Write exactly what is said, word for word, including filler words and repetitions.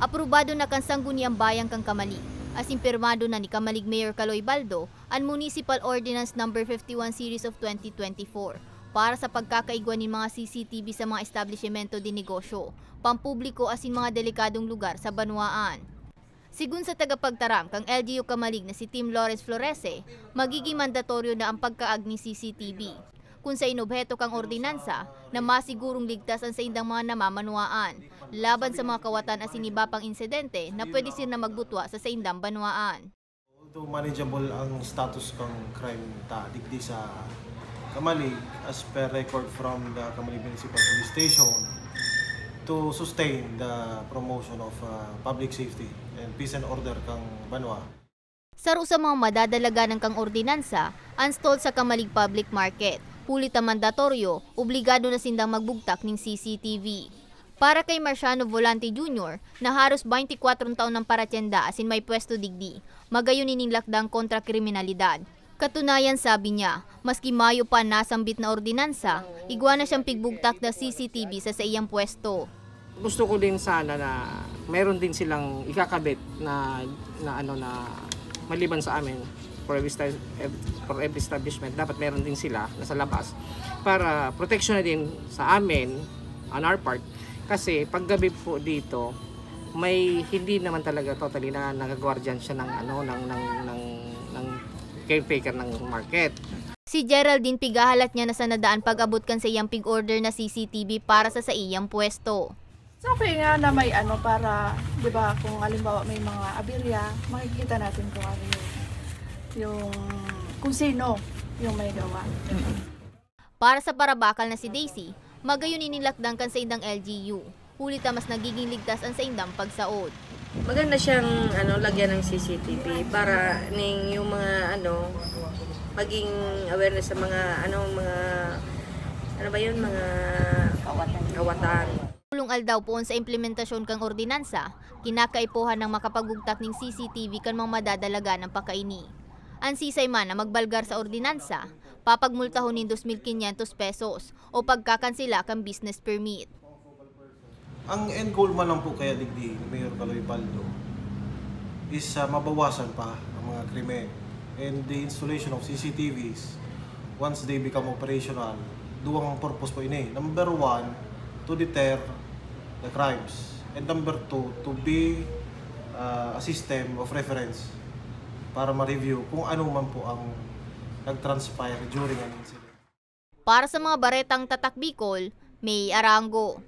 Aprobado na kan Sangguniang Bayan kan Camalig, asin pirmado na ni Camalig Mayor Caloy Baldo an Municipal Ordinance Number fifty-one Series of twenty twenty-four para sa pagkakaigwa nin mga C C T V sa mga establisimento de negosyo, pampubliko asin mga delikadong lugar sa banwaan. Sigun sa tagapagtaram kan L G U Camalig na si Tim Lawrence Florese, magiging mandatoryo na ang pagkaag nin C C T V, kun sa inobheto kan ordinansa na masigurong ligtas an saindang mga namamanwaan laban sa mga kawatan asin iba pang insidente na pwede sira na magbutwa sa saindang banwaan. Although manageable ang status kan crime ta digdi sa Camalig, as per record from the Camalig Municipal Police Station, to sustain the promotion of uh, public safety and peace and order kan banwa. Saro sa mga madadalaganan kan ordinansa an stall sa Camalig Public Market. Huli ta mandatoryo, obligado na sindang magbugtak nin C C T V. Para kay Marciano Volante Junior, na haros baynti kwatro taon nang paratyenda asin may pwesto digdi, magayon ining lakdang kontra kriminalidad. Katunayan, sabi niya, maski mayo pa an nasambit na ordinansa, igwa na siyang pigbugtak na C C T V sa saiyang pwesto. Gusto ko din sana na meron din silang ikakabit na, na ano na maliban sa amin for every, sta- ev- for every establishment, dapat meron din sila na sa labas para protection na din sa amin on our part, kasi paggabi po dito may hindi naman talaga totally na nagagwardiyan siya ng ano ng ng ng, ng caretaker ng market. Si Geraldine, pighahalat niya na sa nadaan pag-abot kan saiyang pig-order na C C T V para sa saiyang pwesto. So okay nga na may ano para, di ba, kung halimbawa may mga aberya, makikita natin kung ano yung, yung kung sino yung may gawa. Para sa parabakal na si Daisy, magayon ining lakdang kan saindang L G U, huli ta mas nagiging ligtas an saindang pagsaod. Maganda siyang ano lagyan ng C C T V para ning yung mga ano maging awareness sa mga ano mga ano ba yun mga kawatan. Pulong aldaw poon sa implementasyon kan ordinansa, kinakaipuhan nang makapagbugtak nin C C T V kan mga madadalagan ng pakaini. An sisay man na magbalgar sa ordinansa, papagmultahon nin dos mil quinientos pesos o pagkakansela kan business permit. Ang end goal man lang po kaya digdi ni Mayor Caloy Baldo is ah, mabawasan pa ang mga krimen. And the installation of C C T Vs, once they become operational, duwang purpose po ini. Number one, to deter the crimes. And number two, to be uh, a system of reference para ma-review kung ano man po ang nag-transpire during an incident. Para sa mga baretang Tatak Bicol, May Arango.